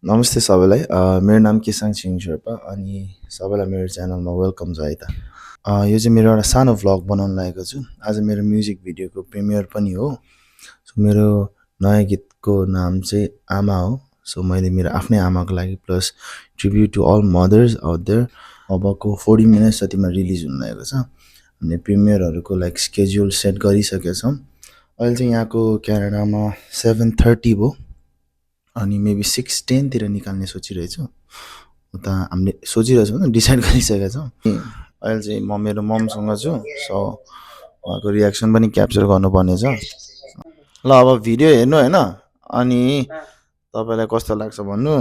नमस्ते सबैलाई मेरो नाम किसाङ छिङ शेर्पा अनि सबैलाई मेरो च्यानलमा वेलकम छ है त यो चाहिँ मेरो एउटा सानो भ्लग बनाउन लागेको छु आज मेरो म्युजिक भिडियोको प्रिमियर पनि हो सो मेरो नयाँ गीतको नाम चाहिँ आमा हो सो मैले मेरो आफ्नै आमाको लागि plus tribute to all mothers out there अबको 40 मिनट्स जतिमा रिलिज हुन लागेको छ अनि प्रिमियरहरूको लाइक स्केड्युल सेट गरिसकेका छौँ अहिले चाहिँ यहाँको क्यानाडामा 7:30 भयो अनि मेबी 6:10 तिर निकाल्ने सोचिरहेछु उता हामीले सोचिरहेछौँ डिसाइड गरिसकेका छौँ अहिले चाहिँ म मेरो ममसँग छु सो उहाँको रियाक्सन पनि क्याप्चर गर्नुपर्ने छ ल अब भिडियो हेर्नु होइन अनि तपाईँलाई कस्तो लाग्छ भन्नु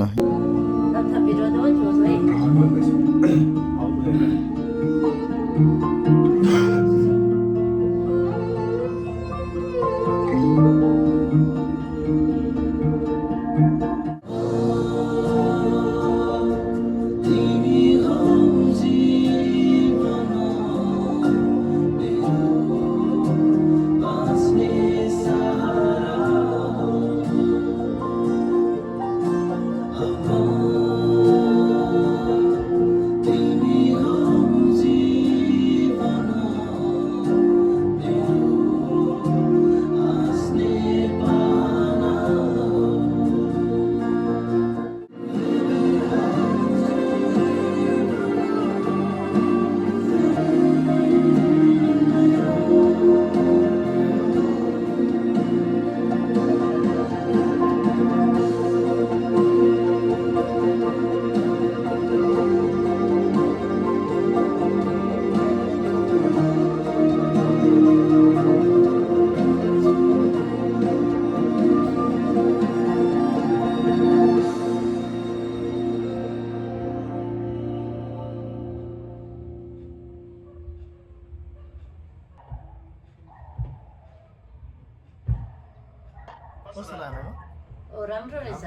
कस्तो लाग्यो राम्रो रहेछ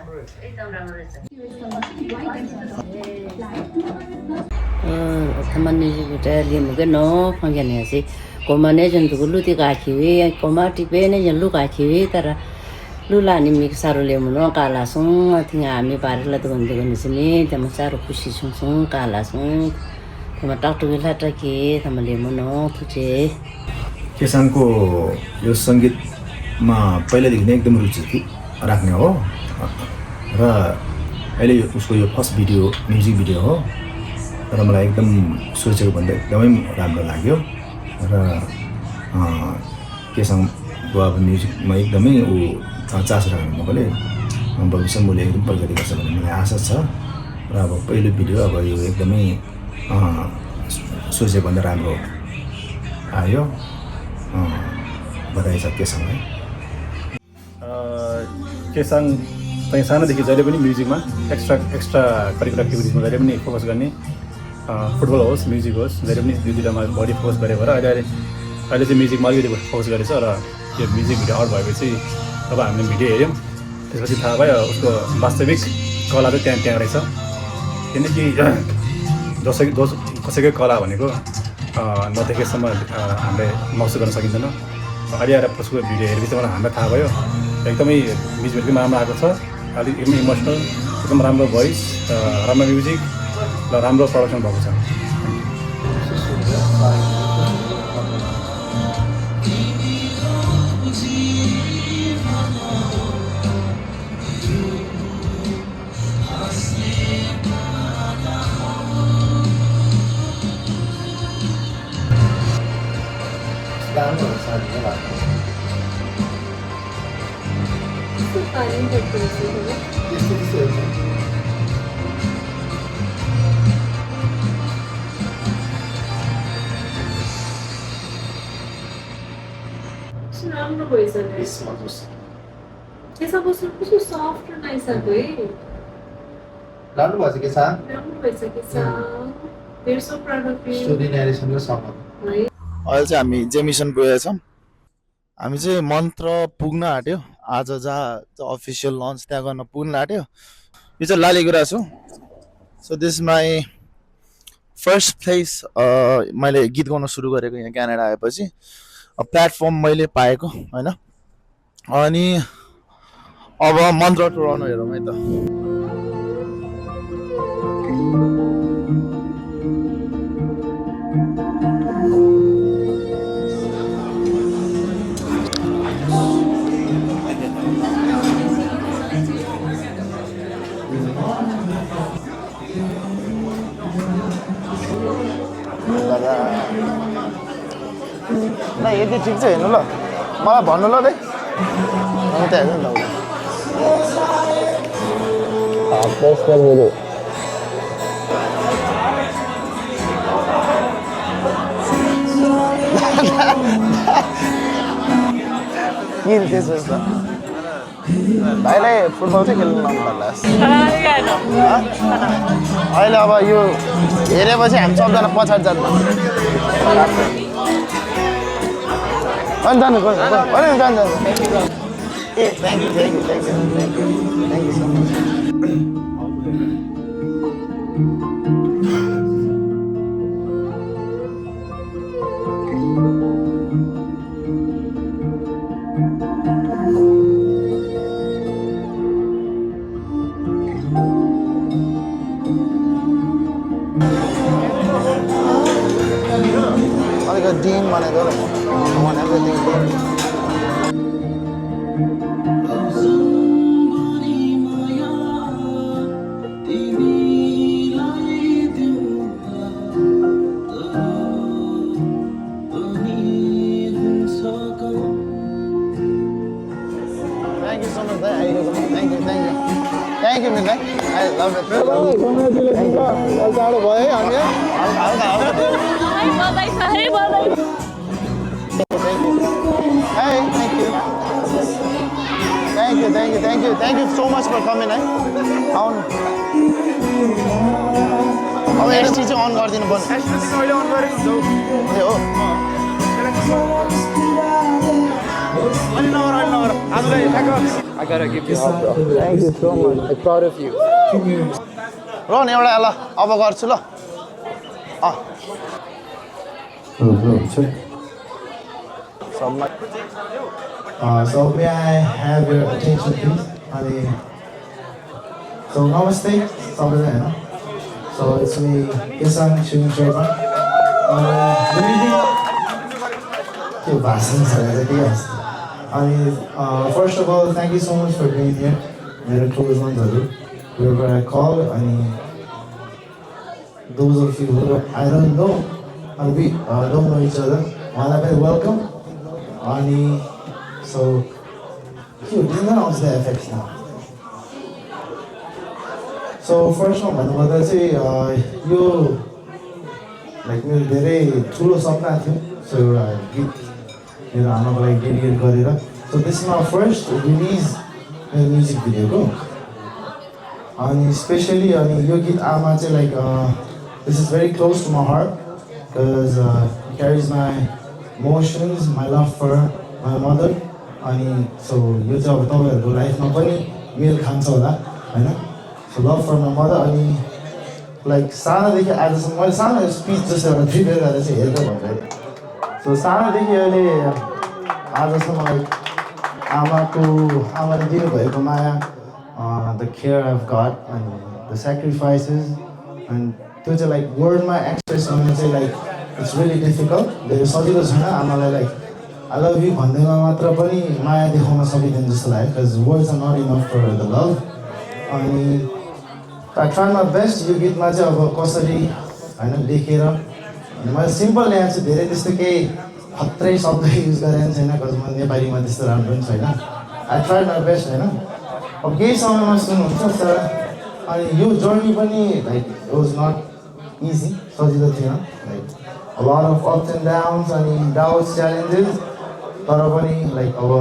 एकदम राम्रो रहेछ tamanni liam ke no phangyan ne si koma ne jan du lu ti ka chi we koma ti pe ne jan lu ka chi we tara lu la ni mi sa ro le mo no ka la song thinga mi par la tu ndu ni sini tam sa ro khushi song song ka la song tam tak tu la ta ke tam le mo no tu che केसाङको यो सङ्गीतमा पहिलादेखि नै एकदम रुचि राख्ने हो र अहिले उसको यो फर्स्ट भिडियो म्युजिक भिडियो हो र मलाई एकदम सोचेको भन्दा एकदमै राम्रो लाग्यो र केसाङको अब म्युजिकमा एकदमै ऊ चासो राख्नु भएकोले भविष्यमा उसले एकदम प्रगति गर्छ भन्ने मलाई आशा छ र अब पहिलो भिडियो अब यो एकदमै सोचेको भन्दा राम्रो आयो बधाई छ केसाङलाई केसाङ चाहिँ सानोदेखि जहिले पनि म्युजिकमा एक्स्ट्रा करिकुलर एक्टिभिटिजमा जहिले पनि फोकस गर्ने फुटबल होस् म्युजिक होस् जहिले पनि दुईवटामा बढी फोकस गरेको र अहिले चाहिँ म्युजिकमा अलिकति फोकस गरेछ र यो म्युजिक भिडियो आउट भएपछि अब हामीले भिडियो हेऱ्यौँ त्यसपछि थाहा भयो उसको वास्तविक कला चाहिँ त्यहाँ रहेछ किनकि कसैकै कला भनेको नदेखेसम्म हामीले महसुस गर्न सकिँदैन अहिले आएर उसको भिडियो हेरेपछि मलाई हामीलाई थाहा भयो एकदमै म्युजिक पनि राम्रो आएको छ अलिक एकदमै इमोसनल एकदम राम्रो भोइस राम्रो म्युजिक र राम्रो प्रडक्सन भएको छ राम्रो भइसक्यो त्यसो कस्तो कस्तो सफ्ट र नाइस आएको है राम्रो भएछ के छ राम्रो भइसकेको छ very so proud of you story narration र सफल है अहिले चाहिँ हामी जेमिसन पुगेका छौँ हामी चाहिँ मन्त्र पुग्न आँट्यो आज जहाँ अफिसियल लन्च त्यहाँ गर्न पुग्न आँट्यो यो चाहिँ लालीगुडा छु so this my first place मैले गीत गाउन सुरु गरेको यहाँ क्यानाडा आएपछि प्लेटफर्म मैले पाएको हैन अनि अब मन्त्र टुराउनु हेरौँ है त ल यति ठिक छ हेर्नु ल मलाई भन्नु ल दाइ म त हेर्नु ल के त्यसो छ भाइलाई फुटबल चाहिँ खेल्नु मन पर्ला अहिले अब यो हेरेपछि हामी सबजना पछाडि जानु अनि जानु अनि जानु ए thank you thank you thank you thank you thank you so much like a dean भनेको I want everything dean. Thank you so much. Thank you. Thank you, Midnight. I love it. Congratulations. Hey, thank you. Thank you so much for coming. अब ST चाहिँ on गरिदिनु पर्छ ST चाहिँ अहिले on गरेको छु ए हो अनि नगर आजलाई ठ्याक्क I gotta give you a hug, bro. Thank you so much. I'm proud of you. रोन एउटा ल अब गर्छु ल So may I have your attention please? So namaste, सबैजना. So it's me, Kesang Shivin Sherpa. Good evening. त्यो भाषण छ त्यही हस्ते अनि first of all, thank you so much for being here. मेरो close onesहरू wherever I call अनि those of you who I don't know and we don't know each other, उहाँलाई पनि welcome. अनि so के दिन आउँछ the effects now. So first one भन्नुपर्दा चाहिँ यो लाइक मेरो धेरै ठुलो सपना थियो सो एउटा गीत मेरो आमाको लागि डेडिकेट गरेर so this is my first release मेरो म्युजिक भिडियोको अनि स्पेसली अनि यो गीत आमा चाहिँ like this is very close to my heart because carries my emotions my love for my mother अनि सो यो चाहिँ अब तपाईँहरूको लाइफमा पनि मेल खान्छ होला होइन so love for my mother अनि लाइक सानोदेखि आजसम्म मैले सानो स्पिच जस्तो एउटा प्रिपेयर गरेर चाहिँ हेर्दै भन्दै सो सानोदेखि अहिले आजसम्म लाइक आमाले दिनुभएको माया the care of god and the sacrifices and त्यो चाहिँ लाइक वर्डमा एक्सप्रेस गर्नु चाहिँ लाइक इट्स रियली डिफिकल्ट धेरै सजिलो छैन आमालाई लाइक आई लभ यु भन्दैमा मात्र पनि माया देखाउन सकिँदैन जस्तो लाग्यो because words are not enough for the love अनि I tried my best यो गीतमा चाहिँ अब कसरी होइन लेखेर मैले सिम्पल ल्याएको छु धेरै त्यस्तो केही खत्रै शब्द युज गरेको छैन बिकज म नेपालीमा त्यस्तो राम्रो पनि छैन आई ट्राई माई बेस्ट होइन अब केही समयमा सुन्नुहुन्छ तर अनि यो जर्नी पनि like it was not easy सजिलो थिएन like a lot of ups and downs अनि डाउट्स च्यालेन्जेस तर पनि लाइक अब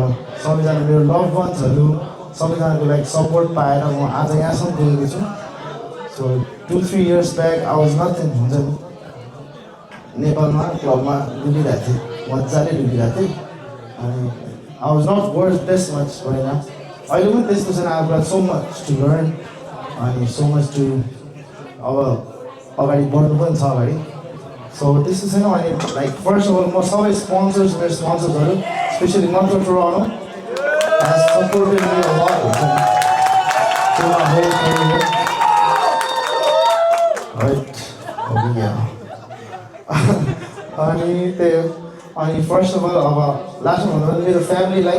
सबैजना मेरो लभ वन्सहरू सबैजनाको लाइक सपोर्ट पाएर म आज यहाँसम्म पुगेको छु So 2-3 years back, I was nothing. नेपालमा क्लबमा डुबिरहेको थिएँ मजाले डुबिरहेको थिएँ अनि I was not worth this much right now. अहिले पनि त्यस्तो छैन I've got so much to learn अनि so much to अब अगाडि बढ्नु पनि छ अगाडि सो त्यस्तो छैन अनि लाइक फर्स्ट अफ अल म सबै स्पोन्सर्स मेरो स्पोन्सर्सहरू स्पेसली मन्त्र Toronto has supported me a lot through my whole career. Right, yeah. अनि त्यो अनि फर्स्ट अफ अल अब लास्टमा भन्दा मेरो फ्यामिलीलाई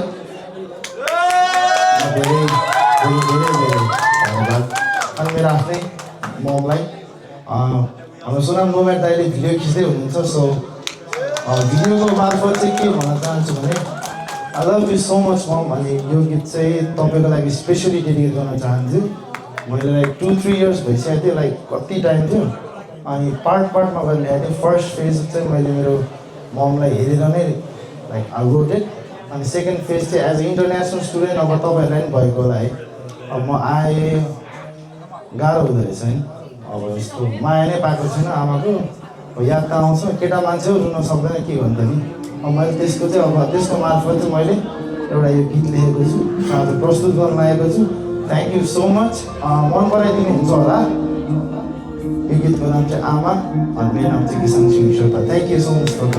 धेरै धेरै धेरै धेरै धन्यवाद मेरो आफ्नै ममलाई हाम्रो सोनाम नोम्याट दाइले भिडियो खिच्दै हुनुहुन्छ सो भिडियोको मार्फत चाहिँ के भन्न चाहन्छु भने I love you so much mom अनि यो गीत चाहिँ तपाईँको लागि स्पेसली डेडिकेट गर्न चाहन्छु मैले लाइक 2-3 इयर्स भइसकेको थियो लाइक कति टाइम थियो अनि पार्टमा गएर ल्याएको थिएँ फर्स्ट फेज चाहिँ मैले मेरो ममलाई हेरेर नै लाइक आई रोट इट अनि सेकेन्ड फेज चाहिँ एज अ इन्टरनेसनल स्टुडेन्ट अब तपाईँहरूलाई पनि भएको होला है अब म आएँ गाह्रो हुँदो रहेछ है अब यस्तो माया नै पाएको छैन आमाको याद त आउँछ केटा मान्छे रुन सक्दैन के भन्छ नि अब मैले त्यसको चाहिँ अब त्यसको मार्फत चाहिँ मैले एउटा यो गीत लेखेको छु आज प्रस्तुत गर्न लागेको छु थ्याङ्क यू सो मच मन पराइदिनुहुन्छ होला यो गीतको नाम चाहिँ आमा अनि मेरो नाम चाहिँ Kisan Singh Sherpa thank you so much for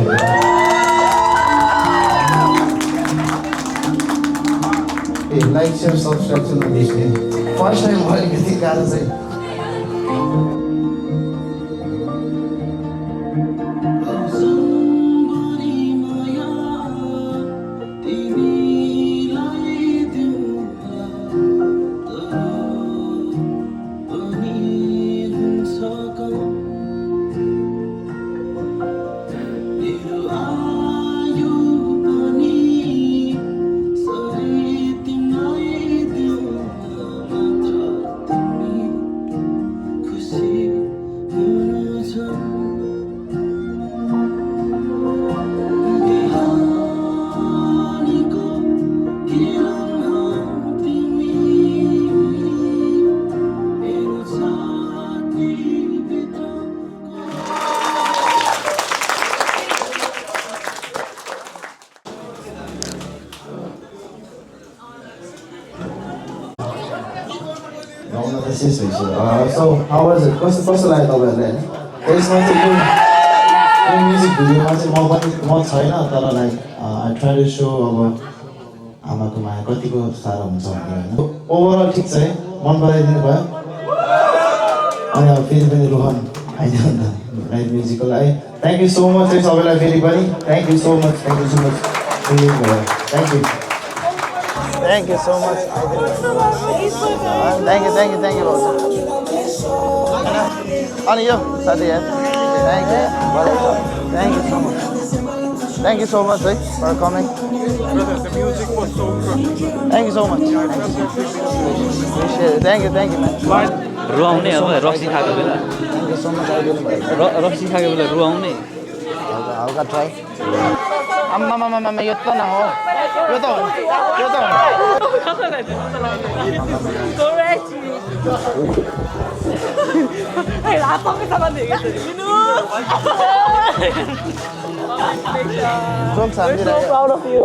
like share subscribe चाहिँ नबिर्सिने फर्स्ट टाइम अलिकति गाह्रो चाहिँ So how was it? कस्तो लाग्यो तपाईँहरूलाई त्यसमा चाहिँ यो म्युजिक भिडियोमा चाहिँ म छैन तर like I try to so अब आमाको माया कतिको साह्रो हुन्छ भनेर होइन ओभरअल ठिक छ है मन पराइदिनु भयो अनि अब फेरि पनि रोहन आइदियो नि त लाइभ म्युजिकको लागि थ्याङ्क यू सो मच है सबैलाई फेरि पनि thank you so much thank you so much thank you अनि यो साथी यार थ्याङ्क यू सो मच है for coming thank you so much thank you ma'am रुवाउने अब रक्सी खाएको बेला थ्याङ्क यू सो मच आइदिनु भयो रक्सी खाएको बेला रुवाउने हल्का ट्राई आम्मामामा यो त न हो यो त हो proud of you.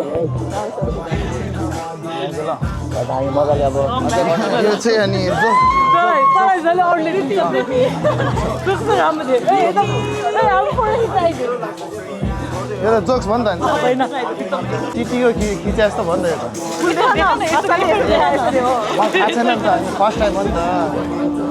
मजाले अब यो चाहिँ अनि यो त जोक्स भन् त टिटीको खिचे जस्तो भन् त यो त थाहा छैन नि त फर्स्ट टाइम हो नि त